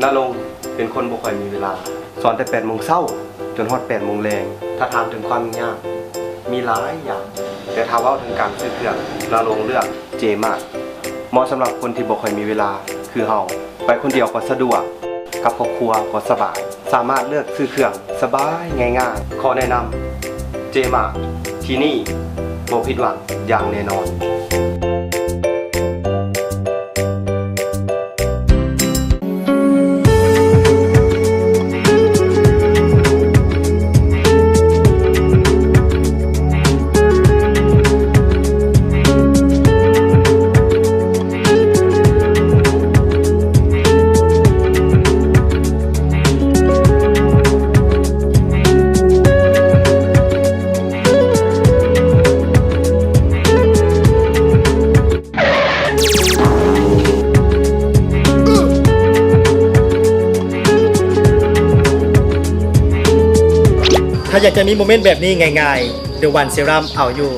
ນາລົງເປັນຄົນບໍ່ຄ່ອຍມີເວລາ, ສອນແຕ່ແປດໂມງເຊົ້າຈົນຮອດແປດໂມງແລງ. ຖ້າຖາມເຖິງຄວາມຫຍຸ້ງຍາກ, ມີຫຼາຍຢ່າງ, ແຕ່ຖ້າເວົ້າເຖິງການຊື້ເຄື່ອງ, ນາລົງເລືອກເຈມາດ. ເໝາະສຳລັບຄົນທີ່ບໍ່ຄ່ອຍມີເວລາຄືເຮົາ, ໄປຄົນດຽວກໍສະດວກ, ກັບຄອບຄົວກໍສະບາຍ, ສາມາດເລືອກຊື້ເຄື່ອງສະບາຍງ່າຍໆ. ຂໍແນະນຳເຈມາດ, ທີ່ນີ້ບໍ່ຜິດຫວັງຢ່າງແນ່ນອນ. ຖ້າຢາກຈະມີໂມເມັນແບບນີ້ງ່າຍໆ The One Serum ເອົາຢູ່.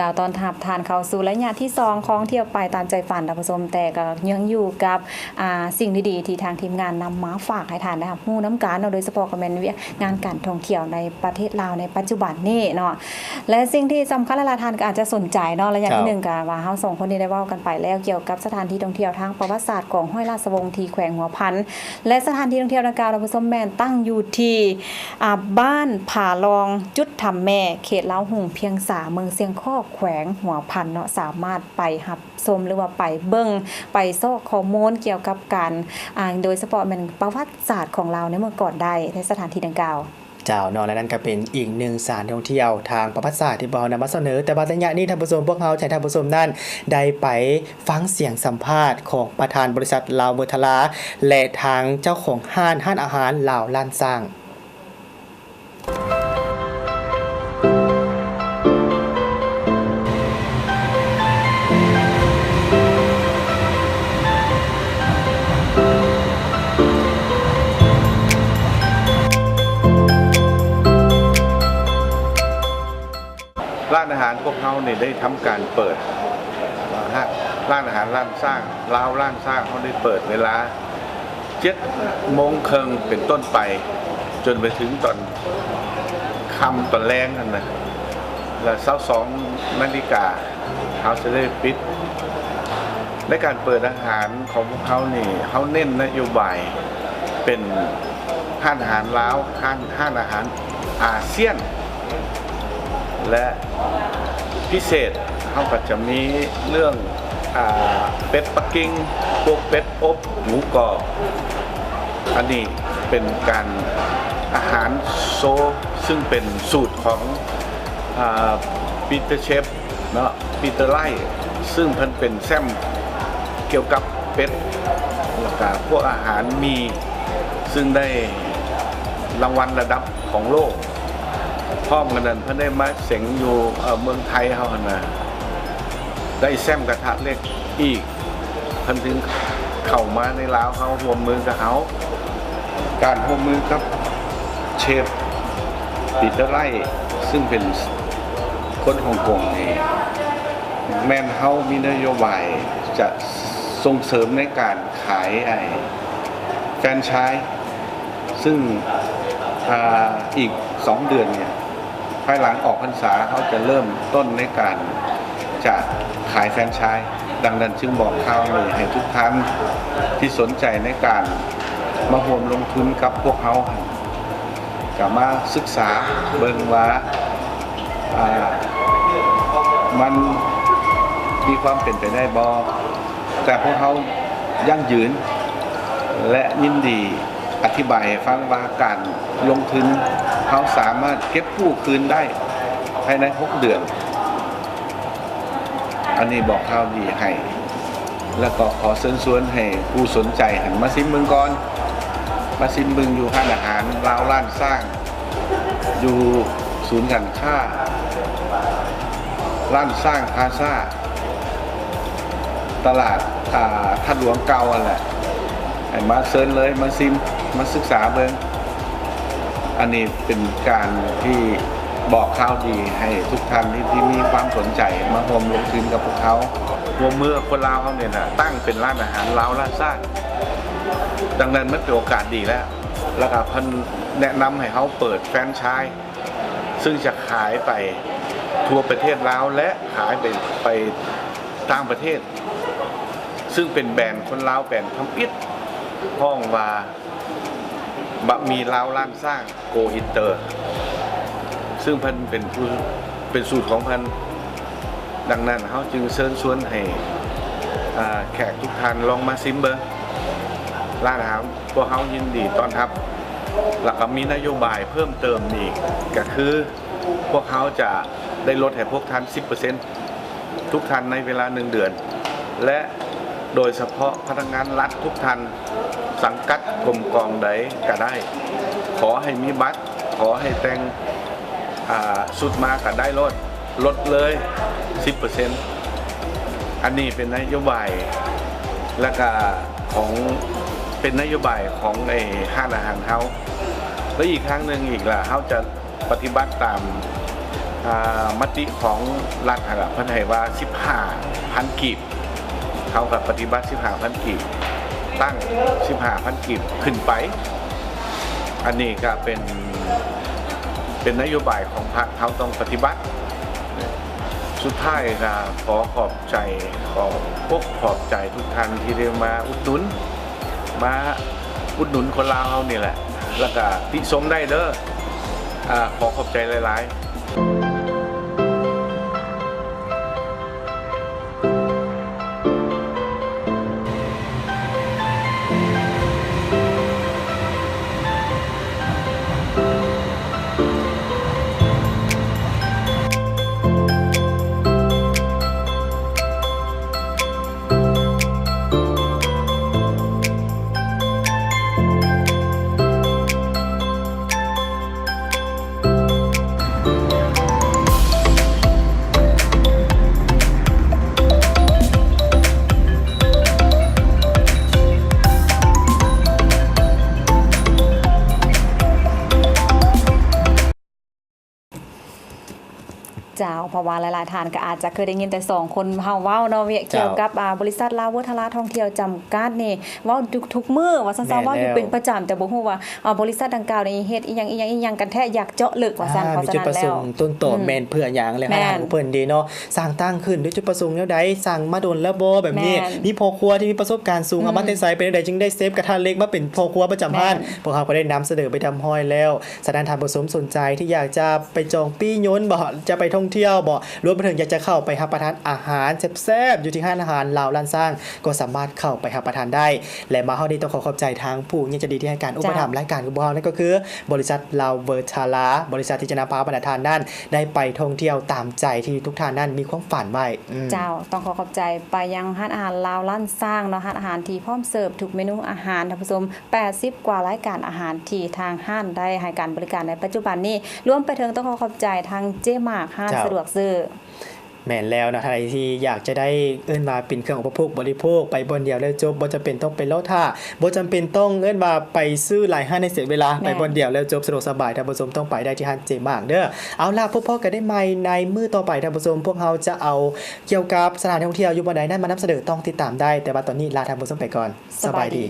ເຈົ້າ ຕ້ອນຮັບທ່ານເຂົ້າສູ່ໄລຍະທີສອງຂອງທ່ຽວໄປຕາມໃຈຝັນ ທ່ານຜູ້ຊົມ, ແຕ່ກໍຍັງຢູ່ກັບ ອ່າ ສິ່ງດີໆທີ່ທາງທີມງານນຳມາຝາກໃຫ້ທ່ານໄດ້ຮັບຮູ້ນຳກັນເນາະ, ໂດຍສະເພາະກໍແມ່ນວຽກງານການທ່ອງທ່ຽວໃນປະເທດລາວໃນປັດຈຸບັນນີ້ເນາະ. ແລະ ສິ່ງທີ່ສຳຄັນຫຼາຍໆທ່ານກໍອາດຈະສົນໃຈເນາະ, ໄລຍະທີໜຶ່ງກໍວ່າເຮົາສອງຄົນນີ້ໄດ້ເວົ້າກັນໄປແລ້ວ ກ່ຽວກັບສະຖານທີ່ທ່ອງທ່ຽວທາງປະຫວັດສາດຂອງຮ້ອຍລາຊະວົງທີ່ແຂວງຫົວພັນ ແລະ ສະຖານທີ່ທ່ອງທ່ຽວດັ່ງກ່າວ ທ່ານຜູ້ຊົມ ແມ່ນຕັ້ງຢູ່ທີ່ ອ່າ ບ້ານຜາລອງ ຈຸດຖ້ຳແມ່ ເຂດລາວຮຸ່ງພຽງສາ ເມືອງຊຽງຄໍ້ ແຂວງຫົວພັນເນາະ, ສາມາດໄປຮັບຊົມ ຫຼືວ່າໄປເບິ່ງ ໄປຊອກຂໍ້ມູນກ່ຽວກັບການ ອ່າ ໂດຍສະເພາະແມ່ນປະຫວັດສາດຂອງລາວໃນເມື່ອກ່ອນໄດ້ ໃນສະຖານທີ່ດັ່ງກ່າວ. ເຈົ້າເນາະ ແລະ ນັ້ນກໍເປັນອີກໜຶ່ງສະຖານທີ່ທ່ອງທ່ຽວທາງປະຫວັດສາດທີ່ພວກເຮົານຳມາສະເໜີ, ແຕ່ວ່າໄລຍະນີ້ທ່ານຜູ້ຊົມ ພວກເຮົາຈະໃຫ້ທ່ານຜູ້ຊົມນັ້ນໄດ້ໄປຟັງສຽງສຳພາດຂອງປະທານບໍລິສັດລາວເມີທະລາ ແລະ ທາງເຈົ້າຂອງຮ້ານ ຮ້ານອາຫານລາວລ້ານຊ້າງ. ຮ້ານອາຫານພວກເຮົານີ້ໄດ້ທຳການເປີດ ຮ້ານອາຫານລ້ານຊ້າງ ລາວລ້ານຊ້າງ ເຮົາໄດ້ເປີດເວລາ ເຈັດໂມງເຄິ່ງເປັນຕົ້ນໄປ ຈົນໄປເຖິງຕອນຄ່ຳຕອນແລງຫັ້ນນະ ແລະ ຊາວສອງນາລິກາ ເຮົາຈະໄດ້ປິດ. ໃນການເປີດອາຫານຂອງພວກເຮົານີ້ ເຮົາເນັ້ນນະໂຍບາຍເປັນຮ້ານອາຫານລາວ, ຮ້ານ ຮ້ານອາຫານອາຊຽນ ແລະ ພິເສດເຮົາກໍຈະມີເລື່ອງ ອ່າ ເປັດປັກກິ່ງ, ພວກເປັດອົບ, ໝູກອບ. ອັນນີ້ເປັນການອາຫານໂຊ ຊຶ່ງເປັນສູດຂອງ ອ່າ ປີເຕີເຊຟເນາະ, ປີເຕີໄລ ຊຶ່ງເພິ່ນເປັນແຊ້ມກ່ຽວກັບເປັດ ແລ້ວກະພວກອາຫານໝີ່ ຊຶ່ງໄດ້ລາງວັນລະດັບຂອງໂລກ. ພ້ອມກັນນັ້ນ ເພິ່ນໄດ້ມາເສັງຢູ່ ເອີ ເມືອງໄທເຮົາຫັ້ນນະ ໄດ້ແຊ້ມກະທະເຫຼັກອີກ. ເພິ່ນຈຶ່ງເຂົ້າມາໃນລາວເຮົາ ຮ່ວມມືກັບເຮົາ. ການຮ່ວມມືກັບເຊຟປີເຕີໄລ ຊຶ່ງເປັນຄົນຮົງກົງນີ້ ແມ່ນເຮົາມີນະໂຍບາຍຈະສົ່ງເສີມໃນການຂາຍ ໄອ້ ແຟຣນໄຊ ຊຶ່ງ ອ່າ ອີກສອງເດືອນນີ້ ພາຍຫຼັງອອກພັນສາ ເຮົາຈະເລີ່ມຕົ້ນໃນການຈະຂາຍແຟຣນໄຊ. ດັ່ງນັ້ນຈຶ່ງບອກຂ່າວນີ້ໃຫ້ທຸກທ່ານທີ່ສົນໃຈໃນການມາຮ່ວມລົງທຶນກັບພວກເຮົາ ກະມາສຶກສາເບິ່ງວ່າ ອ່າ ມັນມີຄວາມເປັນໄປໄດ້ບໍ່. ແຕ່ພວກເຮົາຢັ້ງຢືນ ແລະ ຍິນດີອະທິບາຍໃຫ້ຟັງວ່າການລົງທຶນ ເຮົາສາມາດເກັບກູ້ຄືນໄດ້ພາຍໃນຫົກເດືອນ. ອັນນີ້ບອກຂ່າວດີໃຫ້ ແລ້ວກໍຂໍເຊີນຊວນໃຫ້ຜູ້ສົນໃຈຫັ້ນມາຊິມເບິ່ງກ່ອນ, ມາຊິມເບິ່ງຢູ່ຮ້ານອາຫານລາວລ້ານຊ້າງ ຢູ່ສູນການຄ້າ ລ້ານຊ້າງພາຊາ ຕະຫຼາດ ອ່າ ທາດຫຼວງເກົ່າຫັ້ນແຫຼະ. ໃຫ້ມາເຊີນເລີຍ ມາຊິມ. ມາສຶກສາເບິ່ງ. ອັນນີ້ເປັນການທີ່ບອກຂ່າວດີໃຫ້ທຸກທ່ານທີ່ ທີ່ມີຄວາມສົນໃຈມາຮ່ວມລົງທຶນກັບພວກເຮົາ, ຮ່ວມມືກັບຄົນລາວເຮົານີ້ນະ ຕັ້ງເປັນຮ້ານອາຫານລາວລ້ານຊ້າງ. ດັ່ງນັ້ນມັນເປັນໂອກາດດີແລ້ວ ແລ້ວກໍເພິ່ນແນະນຳໃຫ້ເຮົາເປີດແຟຣນໄຊ ຊຶ່ງຈະຂາຍໄປທົ່ວປະເທດລາວ ແລະ ຂາຍໄປ ໄປຕ່າງປະເທດ, ຊຶ່ງເປັນແບຣນຄົນລາວ ແບຣນທຳອິດ ຮ້ອງວ່າ ບະໝີ່ລາວລ້ານຊ້າງ ໂກອິນເຕີ ຊຶ່ງເພິ່ນເປັນຜູ້ ເປັນສູດຂອງເພິ່ນ. ດັ່ງນັ້ນເຮົາຈຶ່ງເຊີນຊວນໃຫ້ ອ່າ ແຂກທຸກທ່ານລອງມາຊິມເບິ່ງ. ຮ້ານອາຫານພວກເຮົາຍິນດີຕ້ອນຮັບ ແລ້ວກໍມີນະໂຍບາຍເພີ່ມເຕີມອີກ ກໍຄືພວກເຮົາຈະໄດ້ລົດໃຫ້ພວກທ່ານສິບເປີເຊັນ ທຸກທ່ານໃນເວລາໜຶ່ງເດືອນ ແລະ ໂດຍສະເພາະພະນັກງານລັດທຸກທ່ານ ສັງກັດກົມກອງໃດກໍໄດ້ ຂໍໃຫ້ມີບັດ ຂໍໃຫ້ແຕ່ງ ອ່າ ຊຸດມາກໍໄດ້ໂລດ ລົດເລີຍສິບເປີເຊັນ. ອັນນີ້ເປັນນະໂຍບາຍ ແລ້ວກະຂອງ ເປັນນະໂຍບາຍຂອງໄອ້ຮ້ານອາຫານເຮົາ. ແລະ ອີກທາງໜຶ່ງອີກລະ ເຮົາຈະ ປະຕິບັດຕາມ ອ່າ ມະຕິຂອງລັດຫັ້ນລະ ເພິ່ນໃຫ້ວ່າສິບຫ້າພັນກີບ ເຮົາກໍປະຕິບັດສິບຫ້າພັນກີບ ຕັ້ງສິບຫ້າພັນກີບຂຶ້ນໄປ. ອັນນີ້ກໍເປັນ ເປັນນະໂຍບາຍຂອງພັກ ເຮົາຕ້ອງປະຕິບັດ. ສຸດທ້າຍກໍຂໍຂອບໃຈ ຂອບອົກຂອບໃຈທຸກທ່ານທີ່ໄດ້ມາອຸດໜູນ ມາອຸດໜູນຄົນລາວເຮົານີ້ແຫຼະ ແລ້ວກະຕິຊົມໄດ້ເດີ. ອາ ຂໍຂອບໃຈຫຼາຍໆ. ເຈົ້າ ເພາະວ່າຫຼາຍໆທ່ານກໍອາດຈະເຄີຍໄດ້ຍິນແຕ່ສອງຄົນເຮົາເວົ້າເນາະ ເຈົ້າ ກ່ຽວກັບ ອ່າ ບໍລິສັດລາວເວີທາລາທ່ອງທ່ຽວຈຳກັດນີ້ ເວົ້າທຸກໆມື້ວ່າຊັ້ນຊະ ແມ່ນແລ້ວ ເວົ້າຢູ່ເປັນປະຈຳ ແຕ່ບໍ່ຮູ້ວ່າ ອ່າ ບໍລິສັດດັ່ງກ່າວນີ້ເຮັດອີ່ຫຍັງ ອີ່ຫຍັງ ອີ່ຫຍັງກັນແທ້ ຢາກເຈາະເລິກວ່າຊັ້ນ. ອ່າ ເພາະສະນັ້ນແລ້ວ ມີຈຸດປະສົງຕົ້ນຕໍ ອືມ ແມ່ນເພື່ອຫຍັງ ແລະ ແມ່ນ ຮ້ານອາຫານຂອງເພິ່ນເດເນາະ ສ້າງຕັ້ງຂຶ້ນດ້ວຍຈຸດປະສົງແນວໃດ? ສ້າງມາດົນແລ້ວບໍ່? ແບບນີ້ ແມ່ນ ມີພໍ່ຄົວທີ່ມີປະສົບການສູງ ອາ ອືມ ມາແຕ່ໃສ? ເປັນແນວໃດຈຶ່ງໄດ້ເຊບກະທະເຫຼັກມາເປັນພໍ່ຄົວປະຈຳຮ້ານ? ແມ່ນ ພວກເຮົາກໍໄດ້ນຳສະເໜີໄປຮຽບຮ້ອຍແລ້ວ. ສະນັ້ນ ທ່ານຜູ້ຊົມສົນໃຈທີ່ຢາກຈະໄປຈອງປີ້ຍົນບໍ? ຈະໄປທ່ອງທ່ຽວບໍ? ລວມໄປເຖິງຢາກຈະເຂົ້າໄປຮັບປະທານອາຫານແຊບໆ ຢູ່ທີ່ຮ້ານອາຫານລາວລ້ານຊ້າງ ກໍສາມາດເຂົ້າໄປຮັບປະທານໄດ້. ແລະ ມາຮອດນີ້ຕ້ອງຂໍຂອບໃຈທາງຜູ້ໃຫຍ່ໃຈດີທີ່ໃຫ້ການອຸປະຖຳ ເຈົ້າ ລາຍການຂອງພວກເຮົາ ນັ້ນກໍຄື ບໍລິສັດລາວເວີທາລາ ບໍລິສັດທີ່ຈະນຳພາບັນດາທ່ານນັ້ນໄດ້ໄປທ່ອງທ່ຽວຕາມໃຈທີ່ທຸກທ່ານນັ້ນມີຄວາມຝັນໄວ້. ອືມ ເຈົ້າ ຕ້ອງຂໍຂອບໃຈໄປຍັງຮ້ານອາຫານລາວລ້ານຊ້າງເນາະ ຮ້ານອາຫານທີ່ພ້ອມເສີບທຸກເມນູອາຫານ ທ່ານຜູ້ຊົມ ແປດສິບກວ່າລາຍການອາຫານທີ່ທາງຮ້ານໄດ້ໃຫ້ການບໍລິການໃນປັດຈຸບັນນີ້ ລວມໄປເຖິງຕ້ອງຂໍຂອບໃຈທາງເຈມາກ ຮ້ານ ເຈົ້າ ສະດວກຊື້. ແມ່ນແລ້ວເນາະ ທ່ານໃດທີ່ຢາກຈະໄດ້ ເອີ້ນວ່າເປັນເຄື່ອງອຸປະໂພກບໍລິໂພກ ໄປບ່ອນດຽວແລ້ວຈົບ ບໍ່ຈຳເປັນຕ້ອງໄປລໍຖ້າ ບໍ່ຈຳເປັນຕ້ອງ ເອີ້ນວ່າໄປຊື້ຫຼາຍຮ້ານໃຫ້ເສຍເວລາ ແມ່ນ ໄປບ່ອນດຽວແລ້ວຈົບ ສະດວກສະບາຍ. ທ່ານຜູ້ຊົມຕ້ອງໄປໄດ້ທີ່ຮ້ານເຈມາກເດີ. ເອົາລະ ພົບພໍ້ກັນໄດ້ໃໝ່ໃນມື້ຕໍ່ໄປ ທ່ານຜູ້ຊົມ ພວກເຮົາຈະເອົາກ່ຽວກັບສະຖານທີ່ທ່ອງທ່ຽວຢູ່ບ່ອນໃດນັ້ນມານຳສະເໜີ ຕ້ອງຕິດຕາມໄດ້. ແຕ່ວ່າຕອນນີ້ລາທ່ານຜູ້ຊົມໄປກ່ອນ. ສະບາຍດີ.